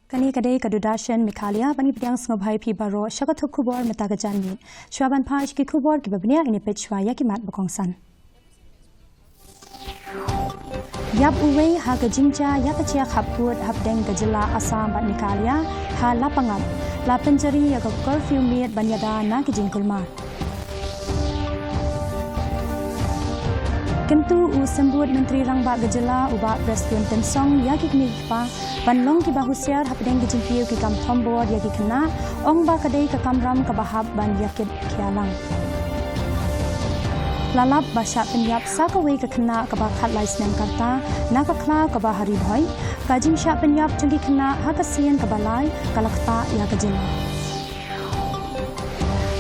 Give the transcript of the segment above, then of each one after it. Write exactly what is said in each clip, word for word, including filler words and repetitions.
Kane ka dei ka Doordarshan Meghalaya, ban ïa pdiang sngewbha ïa phi baroh sha ka thok khubor mynta ka janmiet. Shuwa ban phai sha ki khubor kiba bniah, ngin ïa peit shuwa ïa ki mat ba kongsan. Ïap uwei ha ka jingjia ïa ka jia khappud hapdeng ka jylla Assam bad Meghalaya ha Lapangap. La pynjari ïa ka curfew miet ban ïada na ki jingkulmar. Kyntu u Symbud Myntri Rangbah ka jylla u Bah Prestone Tynsong ïa ki kmie ki kpa ban long kiba husiar hapdeng ki jingkiew ki kam thombor ïa ki khynnah, ong ba ka dei ka kamram kaba hap ban ïakit khia lang. La lap ba shah pynïap sa kawei ka khynnah kaba khatlai snem ka rta na ka khlaw kaba ha Ri Bhoi. Ka jingshah pynïap jong ki khynnah ha ka sien kaba lai ka la ktah ïa ka jylla.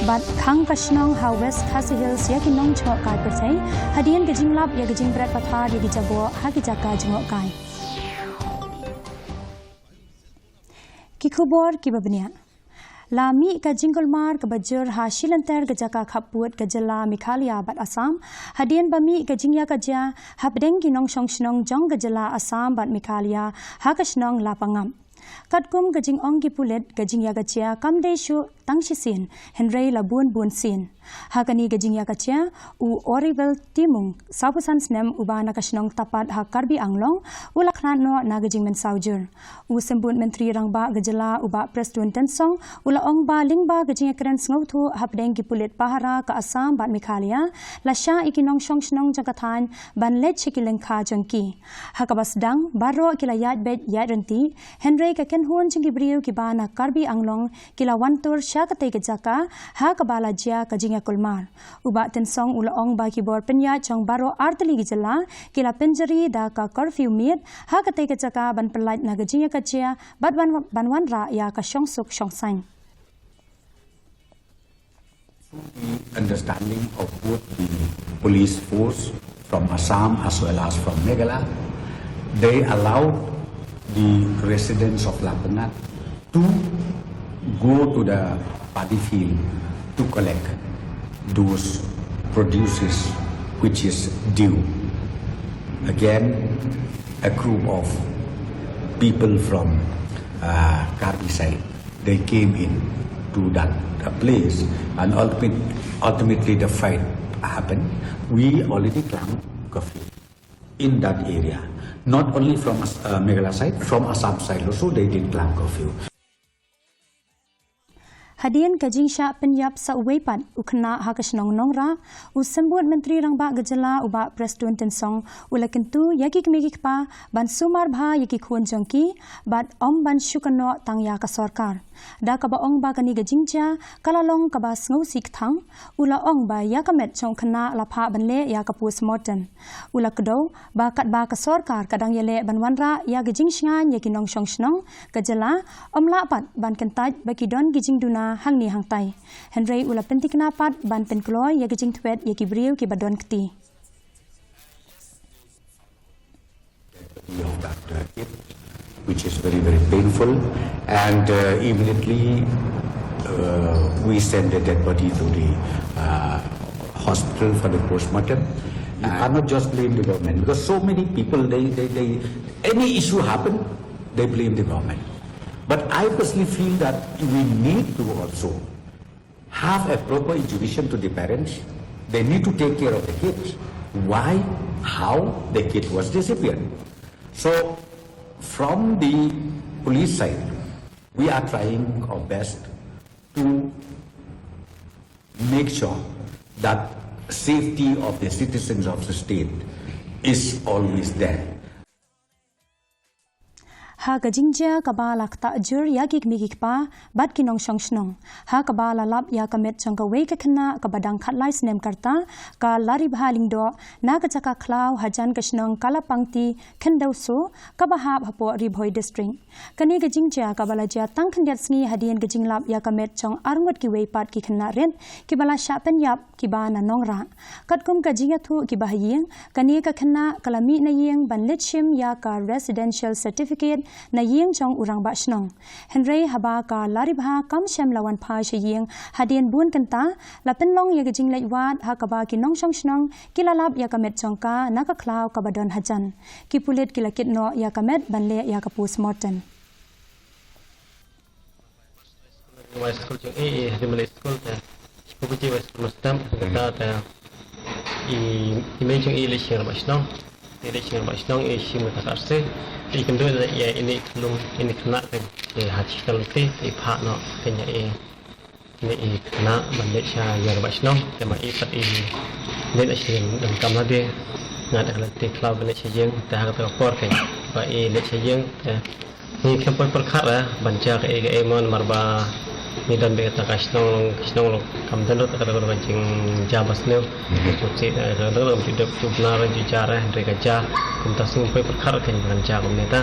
Bad khang ka shnong ha West Khasi Hills ïa ki nongjhoh kai pyrthei hadien ka jinglap ïa ka jingbret pathar ïa ki jaboh ha ki jaka jngohkai. Ki khubor kiba bniah. La mih ka jingkulmar kaba jur ha shilynter ka jaka khappud ka jylla Meghalaya bad Assam hadien ba mih ka jingïakajia hapdeng ki nongshong shnong jong ka jylla Assam bad Meghalaya ha ka shnong Lapangap. Katkum ka jingong ki pulit, ka jingïakajia kam dei shuh tang shisien, hynrei la bun bun sien. Ha kane ka jingïakajia, u Oriwel Timung, sawphew san snem, uba na ka shnong Tapat ha Karbi Anglong, u la khlad noh na ka jingmynsaw jur. U Symbud Myntri Rangbah ka jylla u Bah Prestone Tynsong u la ong ba lyngba ka jingïakren sngewthuh hapdeng ki pulit pahara ka Assam bad Meghalaya, la shah ïa ki nongshong shnong jong ka thaiñ ban leit sha ki lyngkha jong ki. Ha kaba sdang, baroh ki la ïaid beit ïaid ryntih, hynrei ka kynhun jong ki briew kiba na Karbi Anglong ki la wan tur sha katei ka jaka ha kaba la jia ka jingïakulmar. U Bah Tynsong u la ong ba ki bor pynïaid jong baroh artylli ki jylla ki la pynjari da ka curfew miet ha katei ka jaka ban pyllait na ka jingïakajia bad ban, ban wanrah ïa ka shongsuk shongsaiñ. The understanding of both the police force from Assam as well as from Meghalaya, they allowed the residents of Lapangap to go to the paddy field to collect those produces which is due. Again, a group of people from uh, Karbi side, they came in to that uh, place, and ultimate, ultimately the fight happened. We already clamped curfew in that area, not only from uh, Meghalaya side, from Assam side also they did clamp curfew. Hadien ka jingshah pynïap sa uwei pat u khynnah ha ka shnong Nongrah, u Symbud Myntri Rangbah ka jylla u Bah Prestone Tynsong u la kyntu ïa ki kmie ki kpa ban sumar bha ïa ki khun jong ki bad ym ban shu kynnoh tang ïa ka sorkar. Da kaba ong ba kane ka jingjia ka la long kaba sngewsih kthang, u la ong ba ïa ka met jong u khynnah la phah ban leh ïa ka postmortem. U la kdew ba katba ka sorkar ka dang ïaleh ban wanrah ïa ka jingshngaiñ ïa ki nongshong shnong, ka jylla ym lah pat ban kyntait ba ki don ki jingduna hangne hangtai. Hynrei u la pynthikna pat ban pynkloi ïa ka jingthwet ïa ki briew kiba don kti. Of that uh, kid, which is very, very painful. And uh, immediately uh, we send the dead body to the uh, hospital for the postmortem. You cannot just blame the government because so many people, they, they, they, any issue happen, they blame the government. But I personally feel that we need to also have a proper education to the parents. They need to take care of the kids. Why, how the kid was disappeared. So, from the police side, we are trying our best to make sure that safety of the citizens of the state is always there. Ha ka jingjia kaba la ktah jur ïa ki kmie ki kpa bad ki nongshong shnong, ha kaba la lap ïa ka met jong kawei ka khynnah kaba dang khatlai snem ka rta, ka Laribha Lyngdoh, na ka jaka khlaw hajan ka shnong Kalapangti, Khyndaw Soh, kaba hap hapoh Ri Bhoi District. Kane ka jingjia kaba la jia tang khyndiat sngi hadien ka jinglap ïa ka met jong arngut kiwei pat ki khynnah rit kiba la shah pynïap kiba na Nongrah. Katkum ka jingïathuh kiba ha ïing, kane ka khynnah ka la mih na ïing ban leit shim ïa ka residential certificate na ïing jong u rangbah shnong. Hynrei haba ka lari bha kam shym la wan phai sha ïing hadien bun kynta, la pynlong ïa ka jingleit wad ha kaba ki nongshong shnong ki la lap ïa ka met jong ka na ka khlaw kaba don hajan. Ki pulit ki la kit noh ïa ka met ban leh ïa ka postmortem. Wan skul jong i, i hadien ba leit skul te, shiphew baje wan skul mynstep, kata te i, i mei jong i leit sha ïing rangbah shnong. I leit sha ïing rangbah shnong, i shim kata ka arsih. Te i kynduh ïa ine i khyllung, ine i khynnah te, i ha shi kynti, i phah noh te ïa i, ine i khynnah ban leit sha ïing rangbah shnong. Te ma i pat i leit na sha ïing donkam lade. Nga da ka lynti khlaw ban leit sha ïing, te ha kata ka por te ba i leit sha ïing te ngi khlem poi pyrkhat re ban jia kaei kaei mo, namar ba ngi don beit kata ka shnong, ka shnong long kam don ruh kata ka jingjia ba sniew. Sngewsih, eh, ka dang dang ju dep ju bna re ju jia re, hynrei ka jia kumta, sngewsih poi pyrkhat re kan jia kumne ta.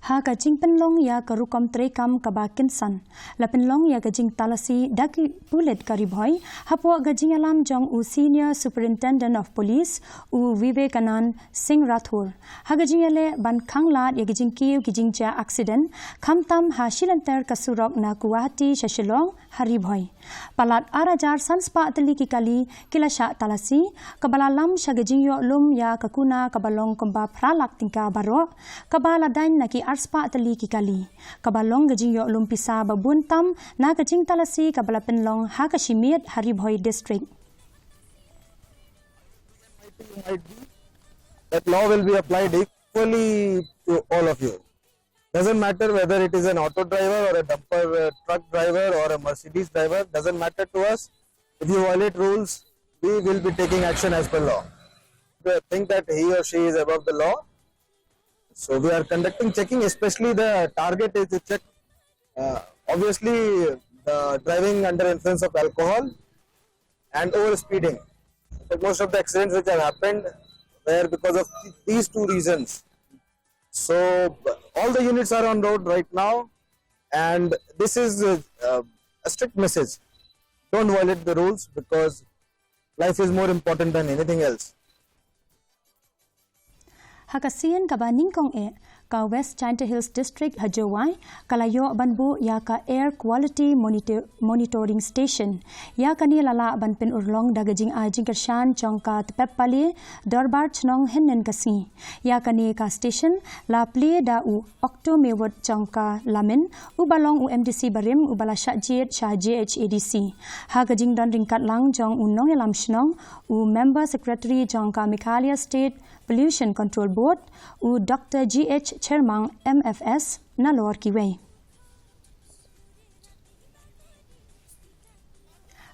Ha ka jingpynlong ïa ka rukom treikam kaba kynsan, la pynlong ïa ka jingtalasi da ki pulit ka Ri Bhoi hapoh ka jingïalam jong u Senior Superintendent of Police, u Vivekanand Singh Rathore, ha ka jingïaleh ban khanglad ïa ka jingkiew ki jingjia accident, khamtam ha shilynter ka surok na Guwahati sha Shillong ha Ri Bhoi. Palat ar hajar san spah tylli ki kali ki la shah talasi, kaba la lam sha ka jingïoh lum ïa ka kuna kaba long kumba phra lak tyngka baroh, kaba la daiñ na ki ar spah tylli ki kali. Kaba long ka jingïoh lum pisa ba bun tam na ka jingtalasi kaba la pynlong ha ka shi miet ha Ri Bhoi District. That law will be applied equally to all of you. Doesn't matter whether it is an auto driver or a dumper, uh, truck driver or a Mercedes driver, doesn't matter to us. If you violate rules, we will be taking action as per law. They think that he or she is above the law. So we are conducting checking, especially the target is to check, uh, obviously, the driving under influence of alcohol and overspeeding. So most of the accidents which have happened were because of th-, these two reasons. So all the units are on road right now, and this is a, a, a strict message. Don't violate the rules because life is more important than anything else. Ha ka sien kaba nyngkong eh, ka West Jaintia Hills District ha Jowai ka la ïoh ban buh ïa ka Air Quality Monitor-, Monitoring Station. Ïa kane la lah ban pynurlong da ka jingai jingkyrshan jong ka Tpep Pale Dorbar Chnong hynnin ka sngi. Ïa kane ka station la plie da u Octo Mewot Jongka Lamin, uba long u M D C barim uba la shah jied sha J H A D C. Ha ka jingdon ryngkat lang jong u nongïalam shnong, u Member Secretary jong ka Meghalaya State Pollution Control Board, u Doctor G H Chermang, M F S, nalor kiwei.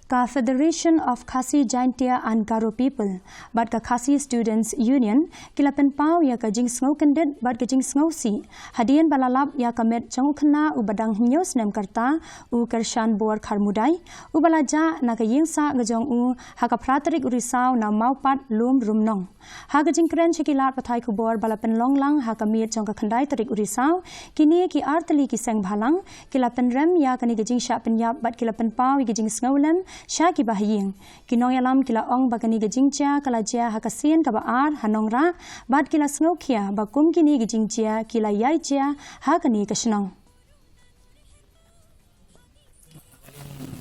Ka Federation of Khasi Jaintia and Garo People bad ka Khasi Students Union ki la pynpaw ïa ka jingsngew kyndit bad ka jingsngewsih hadien ba la lap ïa ka met jong u khynnah uba dang hynñiew snem karta, u Kyrshan Bor Kharmudai, uba la jah na ka ïing sah ka jong u ha ka phra tarik u Risaw na Mawpat Lum Rumnong. Ha ka jingkren sha ki lad pathai khubor ba la pynlong lang ha ka miet jong ka khyndai tarik u Risaw, kine ki ar tylli ki seng bhalang ki la pynrem ïa kane ka jingshah pynïap bad ki la pynpaw ïa ka jingsngewlem sha kiba ha ïing. Ki nongïalam ki la ong ba kane ka jingjia ka la jia ha ka sien kaba ar ha Nongrah bad ki la sngewkhia ba kum kine ki jingjia ki la ïai jia ha kane ka shnong.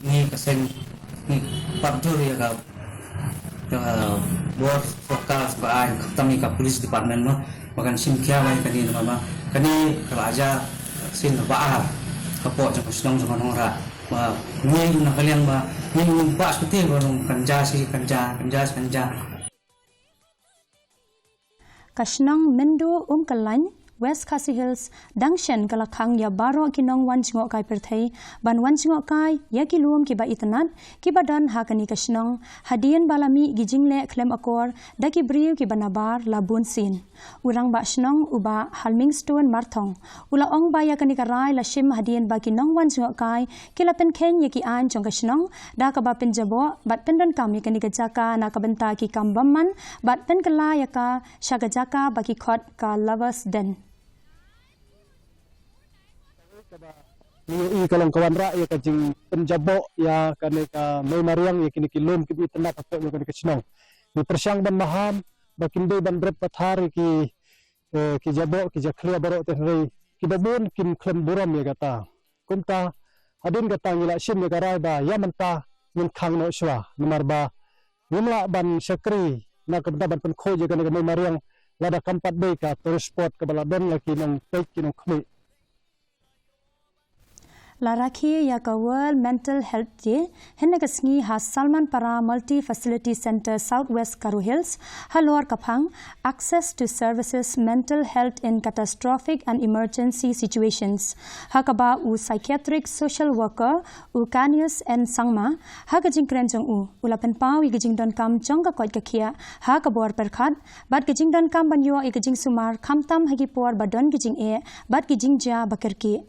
Ngi ka seng ngi pat jur ïa ka, ïa ka bor sorkar ba ai khamtam ïa ka police department mo ba kan shim khia ba ïa kane namar ba kane ka la jia sien ba ar hapoh jong ka shnong jong ka Nongrah. Ba ngi na ka liang ba ngi ngim pat shuti ba long kan jia shi kan jia kan jia shi kan jia. Ka shnong Myndu Umkyllaiñ, West Khasi Hills, dang shen ka la khang ïa baroh ki nongwan jngohkai pyrthei ban wan jngohkai ïa ki lum kiba itynnat kiba don ha kane ka shnong hadien ba la mih ki jingleh khlem akor da ki briew kiba nabar la bun sien. U rangbah shnong u Bah Halmingstone Marthong u la ong ba ïa kane ka rai la shim hadien ba ki nongwan jngohkai ki la pynkheiñ ïa ki aiñ jong ka shnong da kaba pynjaboh bad pyndonkam ïa kane ka jaka na ka bynta ki kam bymman bad pynkylla ïa ka sha ka jaka ba ki khot ka Lovers Den. Ngi ïohi ka long ka wanrah ïa ka jingpynjaboh ïa kane ka mei mariang ïa kine ki lum kiba itynnat hapoh ïa kane ka shnong. Ngi pyrshang ban maham ba kin dei ban rep pathar ïa ki eh, ki jaboh, ki jakhlia baroh te hynrei kiba bun kim khlem burom ïa kata. Kumta, hadien kata ngi la shim ïa ka rai ba ïa mynta ngin khang noh shuwa. Namar ba ngim lah ban shakri na ka bynta ban pynkhuid ïa kane ka mei mariang lada kam pat dei ka tourist spot kaba la don ïa ki nongpeit ki nongkhmih. La rakhe ïa ka World Mental Health Day hynne ka sngi ha Salmanpara Multi Facility Centre, South West Garo Hills, halor ka phang Access to Services Mental Health in Catastrophic and Emergency Situations, ha kaba u psychiatric social worker u Kanius N Sangma, ha ka jingkren jong u, u la pynpaw ïa ka jingdonkam jong ka koit ka khiah ha ka bor pyrkhat bad ka jingdonkam ban ïoh ïa ka jingsumar khamtam ha ki por ba don ka jingeh bad ki jingjia ba kyrkieh.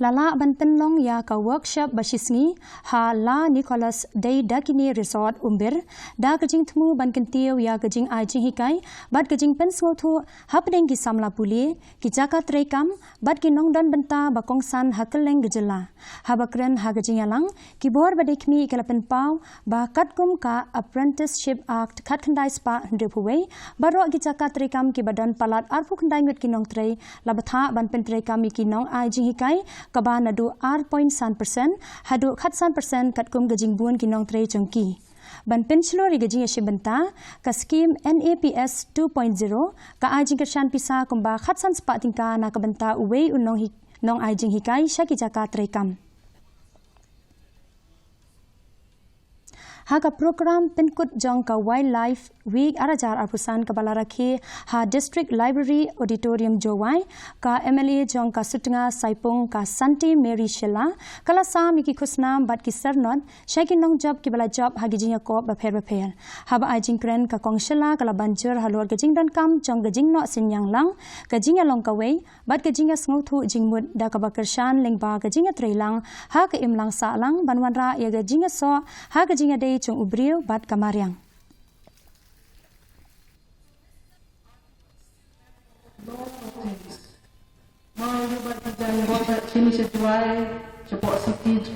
La lah ban pynlong ïa ka workshop ba shisngi ha La Nicholas Dei Dakini Resort, Umbir, da ka jingthmu ban kyntiew ïa ka jingai jinghikai bad ka jingpynsngewthuh hapdeng ki samla pule, ki jaka treikam bad ki nongdon bynta ba kongsan ha kylleng ka jylla. Haba kren ha ka jingïalang, ki bor ba dei khmih ki la pynpaw ba katkum ka Apprenticeship Act khatkhyndai spah hynriewphew wei, baroh ki jaka treikam kiba don palat arphew khyndai ngut ki nongtrei la bthah ban pyntreikam ïa ki nongai jinghikai, kaba naduh ar point san percent haduh khatsan percent katkum ka jingbun ki nongtrei jong ki. Ban pynshlur ïa ka jingïashim bynta, ka skim N A P S two point zero ka ai jingkyrshan pisa kumba khatsan spah tyngka na ka bynta uwei u nonghi-, nongai jinghikai sha ki jaka treikam. Ha ka program pynkut jong ka Wildlife Week ar hajar arphew san kaba la rakhe ha District Library Auditorium Jowai, ka M L A jong ka Sutnga Saipung ka Santi Mary Shylla ka la sam ïa ki khusnam bad ki syrnod sha ki nongjop kiba la jop ha ki jingïakop bapher bapher. Haba ai jingkren ka Kong Shylla ka la ban jur halor ka jingdonkam jong ka jingnoh synñiang lang, ka jingïalong kawei bad ka jingïasngewthuh jingmut da kaba kyrshan lyngba ka jingïatreilang ha ka imlang sahlang ban wanrah ïa ka jingïasoh ha ka jingïadei jong u briew bad ka mariang. Mo ïa ba ki jaiñ bad ki ni sha Jowai, sha Pok City,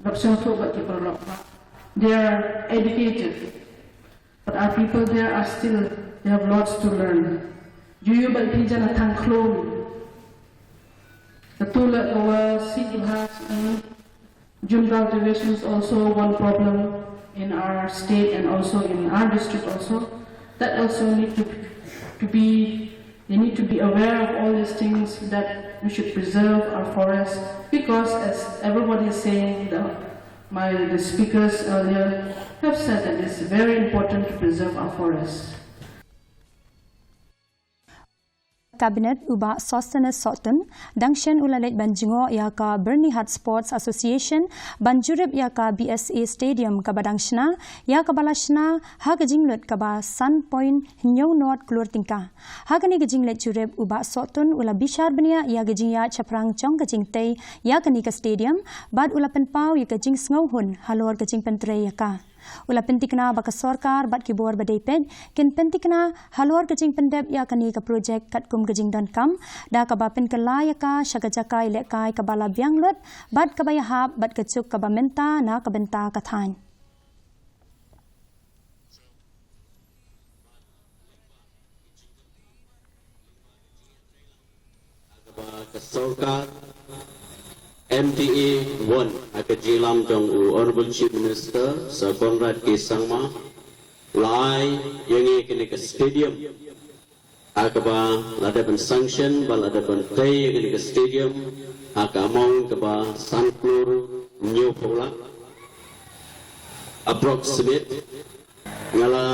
dap sngewthuh bad ki paralok ba. They are educated, but our people there are still, they have lots to learn. Ju ïohi ba ki jana thang khlong. Ka tu la ka wa si ki ha si. Jhum cultivation is also one problem in our state and also in our district also. That also need to, to be, they need to be aware of all these things, that we should preserve our forests, because as everybody is saying, the, my, the speakers earlier have said that it's very important to preserve our forests. Cabinet u Bah Sosthenes Sohtun, dang shen u la leit ban jngoh ïa ka Byrnihat Sports Association ban jurip ïa ka B S A Stadium kaba dang shna, ïa kaba la shna ha ka jinglut kaba san point hynñiew nod klur tyngka. Ha kane ka jingleit jurip u Bah Sohtun u la bishar bniah ïa ka jingïaid shaphrang jong ka jingtei ïa kane ka stadium, bad u la pynpaw ïa ka jingsngewhun halor ka jingpyntrei ïa ka. U la pyntikna ba ka sorkar bad ki bor ba dei peit kin pyntikna halor ka jingpyndep ïa kane ka projek katkum ka jingdonkam, da kaba pynkylla ïa ka sha ka jaka ïalehkai kaba la biang lut bad kaba ïahap bad ka juk kaba mynta na ka bynta ka thaiñ. Ka sorkar M D A one ha ka jingïalam jong u Honorable Chief Minister Sir Conrad K Sangma, la ai ïa ngi kane ka stadium ha kaba la dep ban sanction bad la dep ban tei ïa kane ka stadium ha ka amount kaba san klur hynñiewphew lak approximate. Nga la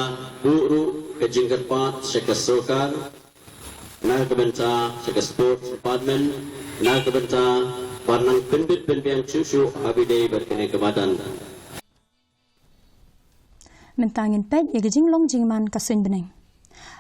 buh ruh ka jingkyrpad sha ka sorkar, na ka bynta sha ka sports department, na ka bynta ban nang pynbit pynbiang shuh shuh ha ba ïadei bad kane ka madan. Mynta ngin peit ïa ka jinglong jingman ka suiñ bneng.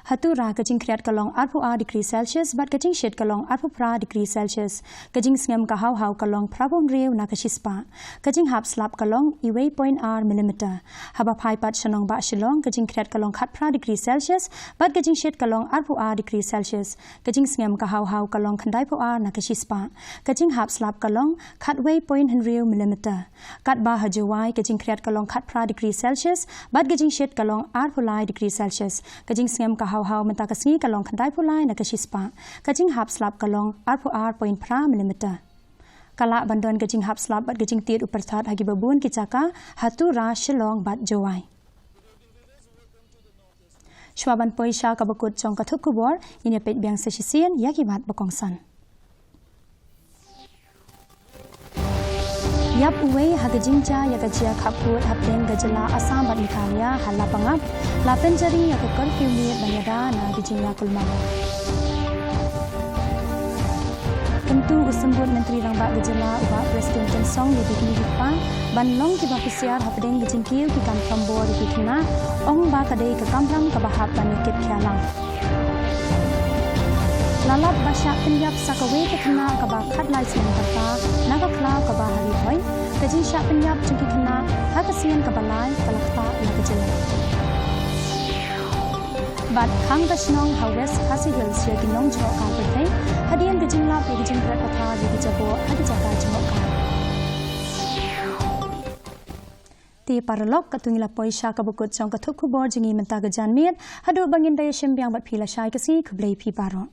Ha Tura ka jingkhriat ka long arphew ar degree Celsius bad ka jingshit ka long arphew phra degree Celsius. Ka jingsngem ka haw haw ka long phra phew hynriew na ka shispah. Ka jinghap slap ka long uwei point ar millimeter. Haba phai pat sha nongbah Shillong ka jingkhriat ka long khatphra degree Celsius bad ka jingshit ka long arphew ar degree Celsius. Ka jingsngem ka haw haw ka long khyndai phew ar na ka shispah. Ka jinghap slap ka long khatwei point hynriew millimeter. Katba ha Jowai ka jingkhriat ka long khatphra degree Celsius bad ka jingshit ka long arphew lai degree Celsius. Ka jingsngem ka haw haw mynta ka sngi ka long khyndai phew lai na ka shispah. Ka jinghap slap ka long arphew ar point phra millimeter. Ka lah ban don ka jinghap slap bad ka jingtied u pyrthat ha kiba bun ki jaka ha Tura, Shillong bad Jowai. Shuwa ban poi sha kaba kut jong ka thup khubor, ngin ïa peit biang sa shisien ïa ki mat ba kongsan. Ïap uwei ha ka jingjia ïa ka jia khapkut hapdeng ka jylla Assam bad Meghalaya ha Lapangap. La pynjari ïa ka curfew miet ban ïada na ki jingïakulmar. Kyntu u symbud Myntri Rangbah ka jylla u Bah Prestone Tynsong ïa ki kmie ki kpa ban long kiba husiar hapdeng ka jingkiew ki kam thombor ïa ki khynnah, ong ba ka dei ka kamram kaba hap ban ïa kit khia lang. La lap ba shah pynïap sa kawei ka khynnah kaba khatlai snem ka rta na ka khlaw kaba ha Ri Bhoi. Ka jingshah pynïap jong ki khynnah ha ka sien kaba lai ka la ktah ïa ka jylla. Bad khang ka shnong ha West Khasi Hills ïa ki nongjhoh kar pyrthei hadien ka jinglap ïa ka jingbret pathar ïa ki jaboh ha ki jaka jngoh kar. Te paralok, katto ngi la poi sha kaba kut jong ka thup khubor jong ngi mynta ka janmiet. Haduh ba ngin da ïashim biang bad phi lashai ka sngi, khublei phi baroh.